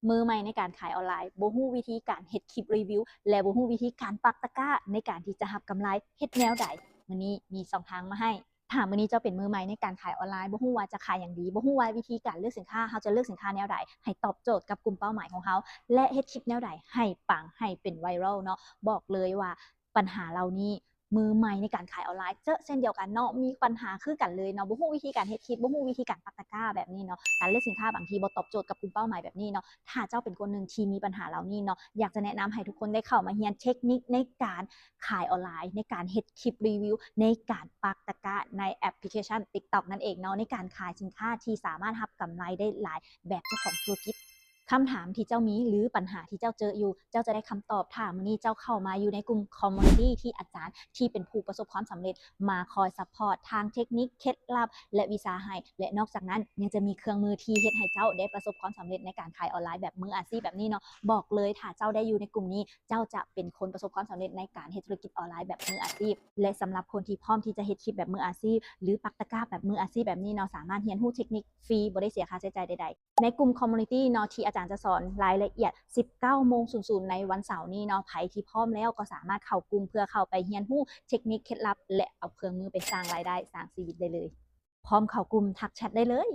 ມືໃໝ່ໃນການຂາຍອອນລາຍ ບໍ່ຮູ້ວິທີການເຮັດຄລິບຣີວິວ ແລະ ບໍ່ຮູ້ວິທີການປັກຕະກຮ້າໃນການທີ່ຈະຮັບກຳໄລ ເຮັດແນວໃດ? ມື້ນີ້ມີຊ່ອງທາງມາໃຫ້. ຖ້າມື້ນີ້ເຈົ້າເປັນມືໃໝ່ໃນການຂາຍອອນລາຍ ບໍ່ຮູ້ວ່າຈະຂາຍຫຍັງດີ, ບໍ່ຮູ້ວ່າວິທີການເລືອກສິນຄ້າ ເຮົາຈະເລືອກສິນຄ້າແນວໃດໃຫ້ຕອບໂຈດກັບກຸ່ມເປົ້າໝາຍຂອງເຮົາ ແລະ ເຮັດຄລິບແນວໃດໃຫ້ປັງ ໃຫ້ເປັນໄວຣັລເນາະ, ບອກເລີຍວ່າບັນຫາເຫຼົ່ານີ້ ມືໃໝ່ໃນການຂາຍອອນລາຍເຈີເຊັ່ນດຽວກັນເນາະ, ມີບັນຫາຄືກັນເລີຍເນາະ, ບໍ່ຮູ້ວິທີການເຮັດຄລິບ, ບໍ່ຮູ້ວິທີການປັກຕະກຮ້າແບບນີ້ເນາະ, ການເລືອກສິນຄ້າບາງທີບໍ່ຕອບໂຈດກັບກຸ່ມເປົ້າໝາຍແບບນີ້ເນາະ. ຖ້າເຈົ້າເປັນຄົນໜຶ່ງທີ່ມີບັນຫາເຫຼົ່ານີ້ເນາະ, ຢາກຈະແນະນຳໃຫ້ທຸກຄົນໄດ້ເຂົ້າມາຮຽນເທັກນິກໃນການຂາຍອອນລາຍ, ໃນການເຮັດຄລິບຣີວິວ, ໃນການປັກຕະກຮ້າໃນແອັບພລິເຄຊັນ TikTok ນັ້ນເອງເນາະ, ໃນການຂາຍສິນຄ້າທີ່ສາມາດຮັບກຳໄລໄດ້ຫຼາຍແບບເຈົ້າຂອງທຸລະກິດ. ຄຳຖາມທີ່ເຈົ້າມີ ຫຼື ບັນຫາທີ່ເຈົ້າເຈີຢູ່ ເຈົ້າຈະໄດ້ຄຳຕອບ ຖ້າມື້ນີ້ເຈົ້າເຂົ້າມາຢູ່ໃນກຸ່ມຄອມມູນິຕີທີ່ອາຈານທີ່ເປັນຜູ້ປະສົບຄວາມສຳເລັດມາຄອຍຊັບພອດທາງເທັກນິກ, ເຄັດລັບ ແລະ ວິຊາໃຫ້ ແລະ ນອກຈາກນັ້ນຍັງຈະມີເຄື່ອງມືທີ່ເຮັດໃຫ້ເຈົ້າໄດ້ປະສົບຄວາມສຳເລັດໃນການຂາຍອອນລາຍແບບມືອາຊີບແບບນີ້ເນາະ. ບອກເລີຍ ຖ້າເຈົ້າໄດ້ຢູ່ໃນກຸ່ມນີ້ ເຈົ້າຈະເປັນຄົນປະສົບຄວາມສຳເລັດໃນການເຮັດທຸລະກິດອອນລາຍແບບມືອາຊີບ ແລະ ສຳລັບຄົນທີ່ພ້ອມທີ່ຈະເຮັດຄລິບແບບມືອາຊີບ ຫຼື ປັກຕະກຮ້າແບບມືອາຊີບແບບນີ້ເນາະ, ສາມາດຮຽນຮູ້ເທັກນິກຟຣີ ບໍ່ໄດ້ເສຍຄ່າໃຊ້ຈ່າຍໃດໆ. ໃນກຸ່ມຄອມມູນິຕີເນາະ ທີ່ອາຈານຈະສອນລາຍລະອຽດ ສິບເກົ້າໂມງສູນສູນໃນວັນເສົານີ້ເນາະ, ໃຜທີ່ພ້ອມແລ້ວກໍສາມາດເຂົ້າກຸ່ມເພື່ອເຂົ້າໄປຮຽນຮູ້ເທັກນິກເຄັດລັບ ແລະ ເອົາເຄື່ອງມືໄປສ້າງລາຍໄດ້ ສ້າງຊີວິດໄດ້ເລີຍ. ພ້ອມເຂົ້າກຸ່ມ ທັກແຊັດໄດ້ເລີຍ.